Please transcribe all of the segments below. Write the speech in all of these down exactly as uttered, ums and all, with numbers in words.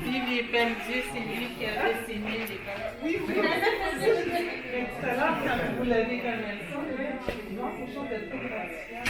Vive les belles yeux, c'est lui qui a dessiné les belles. Oui, oui. Tout à l'heure, quand vous l'avez comme elles sont, les gens sont de très gratifiants.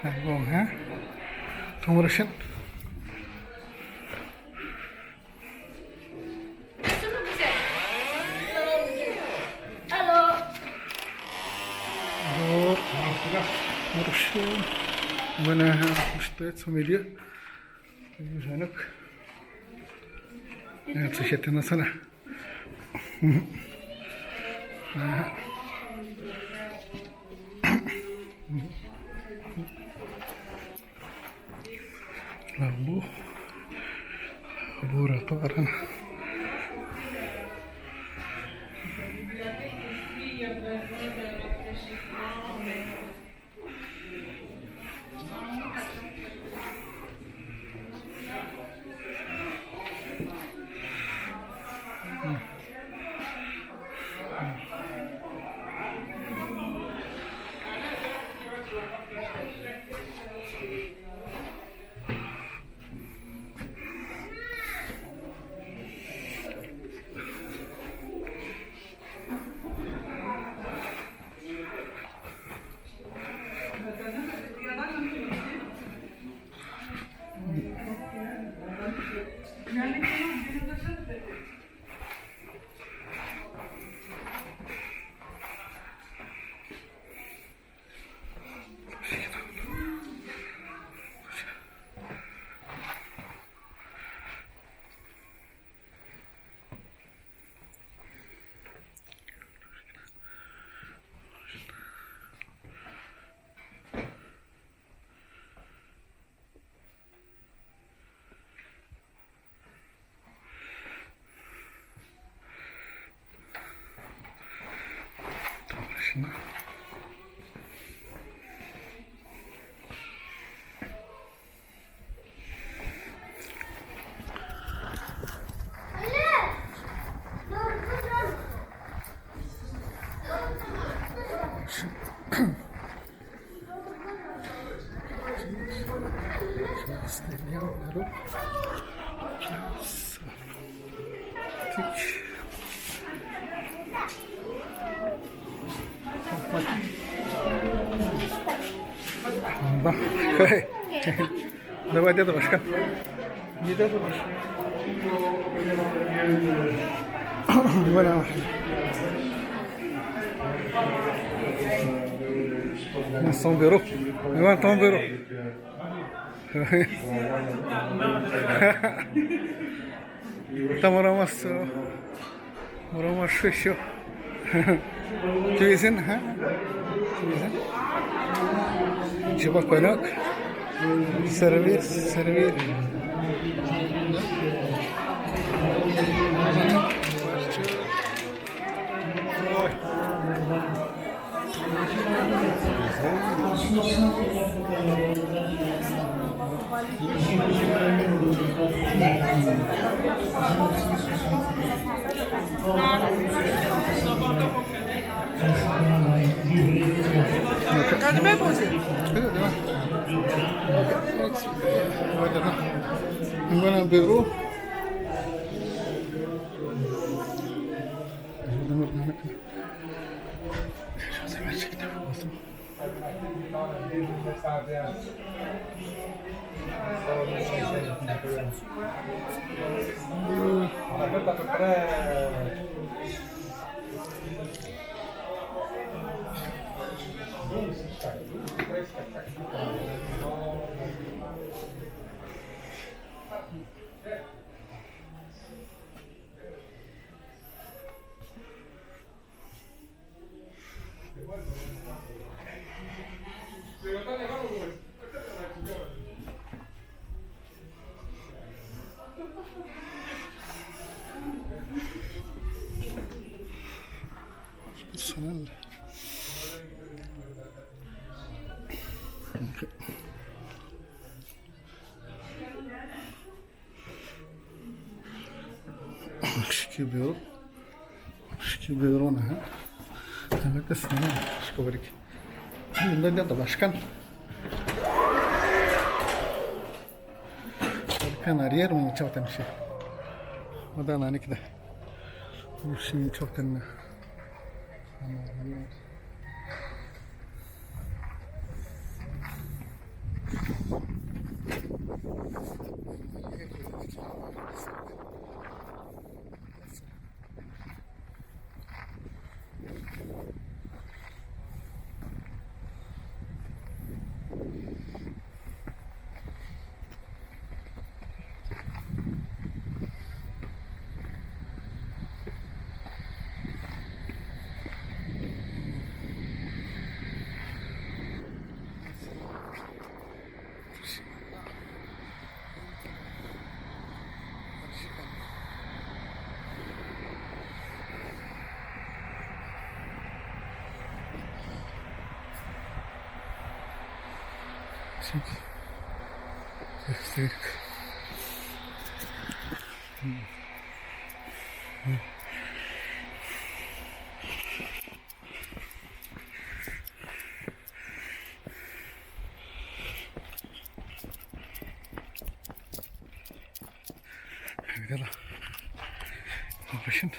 Ah bon, hein? Ton prochain. Alo. Alo. Bueno, ha, usted, familia. Januk. Ya, se siente, no sana. Aha. Labo. Laboratóriu. Bon. Давай, деда, башка. Не деда, башка. Voilà. Dans son bureau. Devant ton bureau. Там у нас, э, Муромаши ещё. Cuisine, а? Cuisine. Чебоконёк. Сервиз, сервиз. Agora beru. Personal. Ok. Ski bureau. Ski bureau na, ha? Hala ka sna, ski bureau. Anda dia ta başkan. Başkan ariyer mi çawtan şey. O da nani kida. Bu şey çawtan. Öyle la. Bakın.